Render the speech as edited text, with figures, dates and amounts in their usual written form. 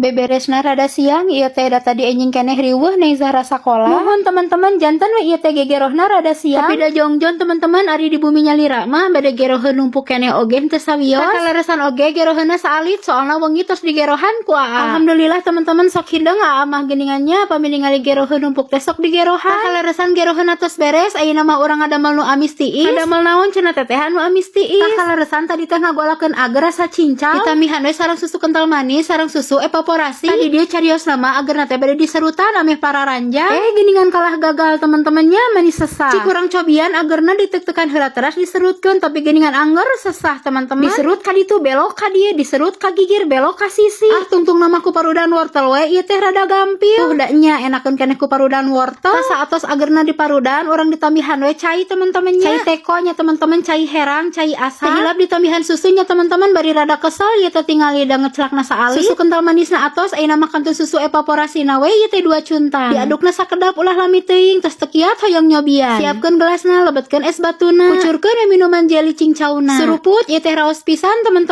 Beberesna rada siang ieu teh, da tadi enjing keneh riweuh Neng Zahra sakola. Muhun, teman-teman, janten we ieu teh gegerohna rada siang. Tapi da jongjon, teman-teman, ari di bumi nyalira mah bade geroheun numpuk keneh oge henteu sawios. Kaleresan oge geroheunna saalit, soalna wengi tos digerohan ku Aa. Alhamdulillah, teman-teman, sok hindeng Aa mah geuningan nya, pami ningali geroheun numpuk teh sok digerohan. Kaleresan geroheunna tos beres, ayeuna mah urang ngadamel nu amis tiis. Ngadamel naon cenah, Teteh, nu amis tiis? Tah, kaleresan tadi teh ngagolakeun ager rasa cincau. Ditambihan we sareng susu kental manis, sareng susu evaporasi. Tadi dia carios nama agerna teh bade diserutan ameh pararanjang. Eh, geuningan kalah gagal, teman-temannya, manis sesah. Cik urang cobian agerna ditek-tekan heula teras diserutkeun, tapi geuningan angger sesah, teman-teman. Diserut ka ditu belok ka dieu, diserut ka gigir belok ka sisi. Ah, tungtung mah ku parudan wortel we ieu teh rada gampil. Tuh da nya enakeun keneh ku parudan wortel. Tah, saatos agerna diparudan, urang ditambihan we cai, teman-temannya. Cai teko nya, teman-teman, cai herang, cai asam. Teu hilap ditambihan susunya, teman-teman, bari rada kesel ieu teh tingali da ngecelakna saalit. Susu kental manisna atos, ayeuna mah kantun susu evaporasi na we ieu teh 2 cuntang. Diadukna sakedap, ulah lami teuing, tos teu kiat hoyong nyobian. Siapkeun gelasna, lebetkeun es batuna. Kucurkeun we minuman jelly cingcauna. Suruput ieu teh raos pisan, teman-teman.